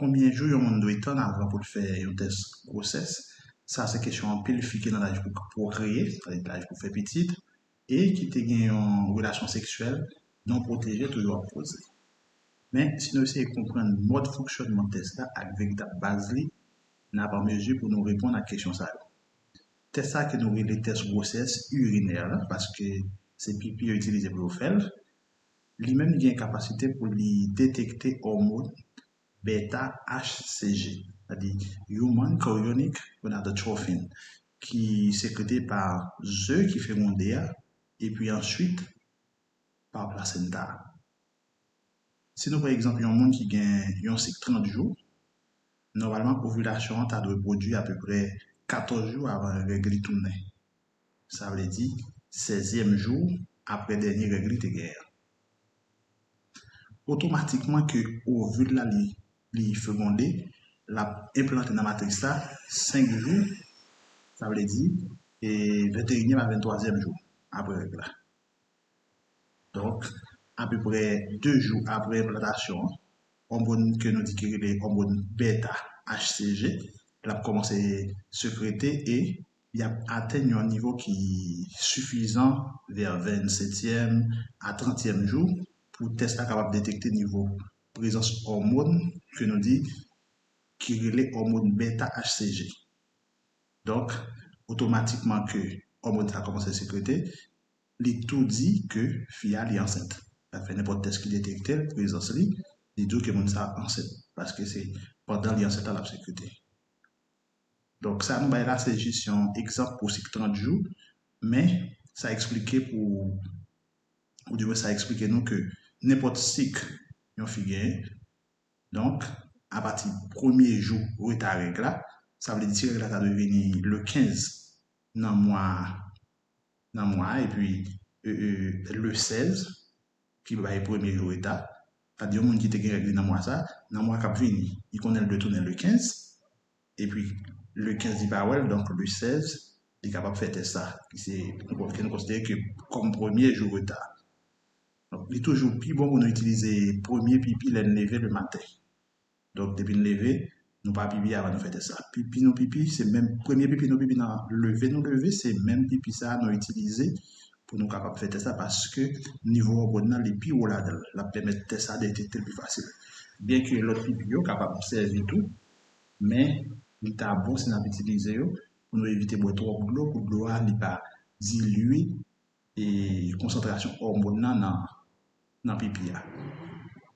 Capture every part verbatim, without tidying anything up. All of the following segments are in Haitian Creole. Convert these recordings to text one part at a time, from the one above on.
Konbyen jou yon moun dwe tann avan pou l fè yon tès gwosès? Sa se kesyon anpil fi ki nan laj pou pwokreye, sètadi laj pou fè pitit, e ki te gen yon relasyon seksyèl non pwoteje toujou ap poze. Men, si nou eseye konprann mòd fonksyònman tès la ak veritab baz li, n ap an mezi pou nou reponn ak kesyon sa yo. Tès sa ke nou rele tès gwosès irinè la, paske se pipi yo itilize pou yo fè l, li menm li gen kapasite pou li detekte òmòn beta H C G, sètadi Human Chorionic Gonadotropin, ki sekrete pa ze ki fegonde a, epi answit pa plasenta. Si nou pran egzanp yon moun ki gen yon sik trant jou, nòmalman ovilasyon an ta dwe pwodui apeprè katòz jou avan règ li tounen. Sa vle di sèzyèm jou apre dènye règ li te genyen an. Otomatikman ke ovil la li, li fegonde, l ap enplante nan matris la senk jou, sa vle di e venteyinyèm a venntwazyèm jou apre règ la. Donk, apeprè de jou apre enplantasyon an, òmòn ke nou di ki rele òmòn beta H C G, l ap kòmanse sekrete e li ap atenn yon nivo ki sifizan vè vennsetyèm a trantyèm jou pou tès la kapab detekte nivo prezans òmòn ke nou di ki rele òmòn beta H C G. Donk, otomatikman ke òmòn sa kòmanse sekrete, li tou di ke fi a li ansent. L ap fè nenpòt tès ki detekte l, prezans li, li di w ke moun sa ansent, paske se pandan li ansent la l ap sekrete. Donk, sa nou bay la, se jis yon egzanp pou sik trant jou, men sa eksplike pou, oudimwen sa eksplike nou ke nenpòt sik yon fi genyen, donk, apati premye jou reta règ la, sa vle di si règ la ta dwe vini le kenz nan mwa, nan mwa a, epi e, e, le sèz, ki bay premye jou reta, sa di yon moun ki te gen règ li nan mwa sa, nan mwa k ap vini, li konnen l dwe tounen le kenz, epi le kenz li pa wè l, donk le sèz, li kapab fè tès sa, ki se, ke nou konsidere ke kòm premye jou reta. Donk, li toujou pi bon pou nou itilize premye pipi lè n leve le maten. Donk, depi n leve, nou pa pipi avan nou fè tès sa. Pipi nou pipi, se menm, premye pipi nou pipi nan leve nou leve, se menm pipi sa a nou itilize pou nou kapab fè tès sa, paske nivo òmòn nan li pi wo ladan l. L ap pèmèt tès sa detekte l pi fasil. Byenke lòt pipi yo kapab sèvi tou, men li ta bon si n ap itilize yo pou nou evite bwè twòp dlo, pou dlo a li pa dilye e konsantrasyon òmòn nan nan, nan pipi a.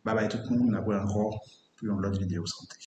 Babay tout moun, n ap wè ankò pou yon lòt videyo sante.